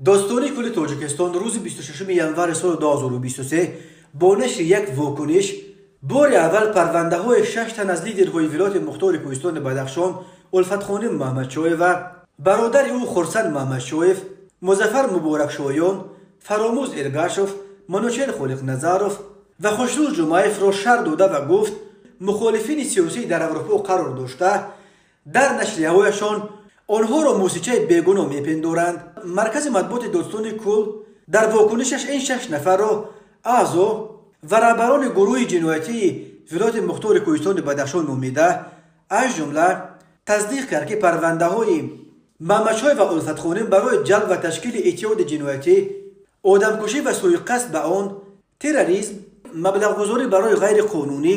Додситонии кулли Тоҷикистон рӯзи 26 январи соли 2023 бо нашри як вокуниш бори аввал парвандаҳои шаш тан аз лидерҳои вилояти мухтори кӯҳистони Бадахшон Улфатхоним Маҳмадшоева, бародари ӯ Хурсанд Маҳмадшоев, Музаффар Муборакшоён, Фаромӯз Эргашов, Манучер Холиқназаров ва Хушрӯз Ҷумаевро шарҳ дода ва гуфт, мухолифини сиёсӣ дар Аврупо қарор дошта, дар нашрияҳояшон онҳоро мусичаи бегуноҳ мепиндоранд. Маркази матбуоти додситони кул дар вокунишаш ин шаш нафарро аъзо ва раҳбарони гурӯҳи ҷиноятии вилояти мухтори кӯҳистони Бадахшон номида, аз ҷумла тасдиқ кард, ки парвандаҳои Маҳмадшоев ва Улфатхоним барои ҷалб ва ташкили иттиҳоди ҷиноятӣ, одамкушӣ ва сӯиқасд ба он, терроризм, маблағгузорӣ барои ғайриқонунӣ,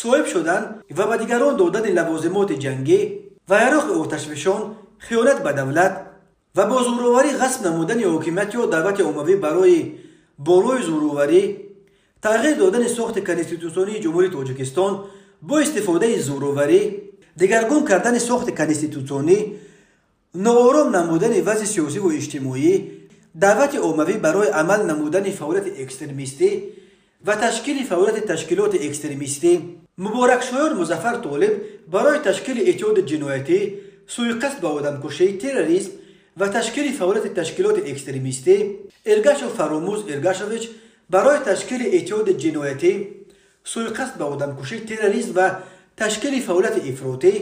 соҳиб шудан ва ба дигарон додани лавозимоти ҷангӣ ва яроқи оташфишон, хиёнат ба давлат ва бо зӯроварӣ ғасб намудани ҳокимият ё даъвати оммавӣ барои болои зӯроварӣ тағйир додани сохти конститутсионии Ҷумҳурии Тоҷикистон бо истифодаи зӯроварӣ, дигаргун кардани сохти конститутсионӣ, ноором намудани вазъи сиёсиву иҷтимоӣ, даъвати оммавӣ барои амал намудани фаъолияти экстремистӣ ва ташкили фаъолияти ташкилоти экстремистӣ, Муборакшоён Музаффар Толиб барои ташкили иттиҳоди ҷиноятӣ, сӯиқасд ба одамкушӣ, терроризм ва ташкили фаъолияти ташкилоти экстремистӣ, Эргашов Фаромӯз Эргашович барои ташкили иттиҳоди ҷиноятӣ, сӯиқасд ба одамкушӣ, терроризм ва ташкили фаъолияти ифротӣ,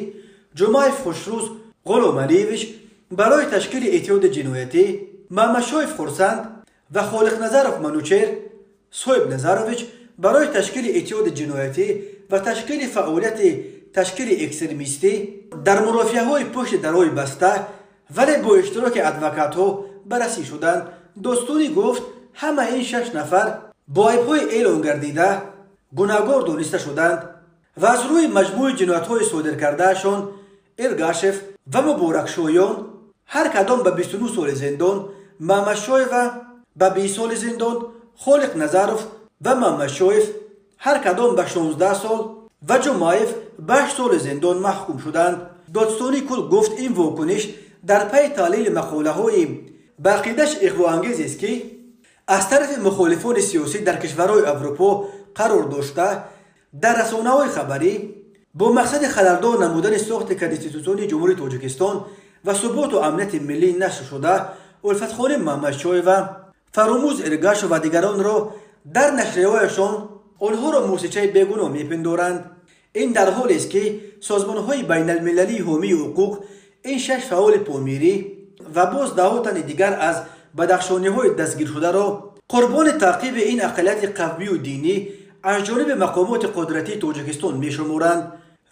Ҷумаев Хушрӯз Ғуломалиевич барои ташкили иттиҳоди ҷиноятӣ, Маҳмадшоев Хурсанд ва Холиқназаров Манучер Соҳибназарович барои ташкили иттиҳоди ҷиноятӣ ва ташкили фаъолияти ташкили экстремистӣ дар мурофиаҳои пушти дарҳои баста, вале бо иштироки адвокатҳо баррасӣ шуданд. Додситонӣ гуфт, ҳама ин шаш нафар бо айбҳои эълон гардида гунаҳгор дониста шуданд ва аз рӯи маҷмӯи ҷиноятҳои содир кардаашон Эргашев ва Муборакшоён ҳар кадом ба 29 соли зиндон, Маҳмадшоева ба 20 соли зиндон, Холиқназаров ва Маҳмадшоев ҳар кадом ба 16 сол ва Ҷумаев ба 8 соли зиндон маҳкум шуданд. Додситонии кул гуфт, ин вокуниш дар пайи таҳлили мақолаҳои ба ақидаш иғвоангезест, ки аз тарафи мухолифони сиёсӣ дар кишварҳои Аврупо қарор дошта, дар расонаҳои хабарӣ бо мақсади халалдор намудани сохти конститутсионии Ҷумҳурии Тоҷикистон ва суботу амнияти миллӣ нашр шуда, Улфатхоним Маҳмадшоева, Фаромӯз Эргашов ва дигаронро дар нашрияҳояшон онҳоро мусичаи бегуноҳ мепиндоранд. Ин дар ҳолест, ки созмонҳои байналмилалии ҳомии ҳуқуқ ин шаш фаъоли помирӣ ва боз даҳо тани дигар аз бадахшониҳои дастгиршударо қурбони таъқиби ин ақаллияти қавмию динӣ аз ҷониби мақомоти қудратии Тоҷикистон мешуморанд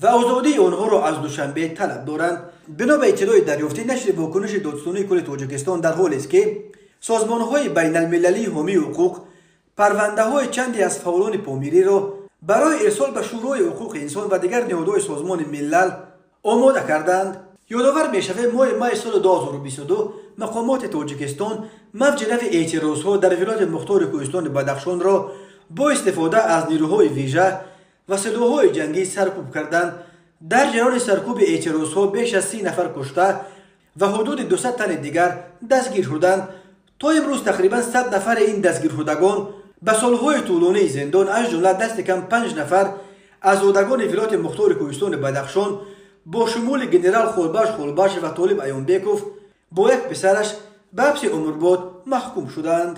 ва озодии онҳоро аз Душанбе талаб доранд. Бино ба иттилои дарёфтӣ, нашри вокуниши додситонии кулли Тоҷикистон дар ҳолест, ки созмонҳои байналмилалии ҳомии ҳуқуқ парвандаҳои чанде аз фаъолони помириро барои ирсол ба Шӯрои ҳуқуқи инсон ва дигар ниҳодҳои Созмони Миллал омода карданд. Ёдовар мешавем, моҳи майи соли 2022 мақомоти Тоҷикистон мавҷи нави эътирозҳо дар вилояти мухтори кӯҳистони Бадахшонро бо истифода аз нирӯҳои вижа ва силоҳҳои ҷангӣ саркӯб карданд. Дар ҷараёни саркӯби эътирозҳо беш аз 30 нафар кушта ва ҳудуди 200 тани дигар дастгир шуданд. То имрӯз тақрибан 100 нафари ин дастгиршудагон ба солҳои тӯлонии зиндон, аз ҷумла дасти кам панҷ нафар аз зодагони вилояти мухтори кӯҳистони Бадахшон бо шумули генерал Холбаш Холбашев ва Толиб Аёнбеков бо як писараш ба ҳабси умрбод маҳкум шуданд.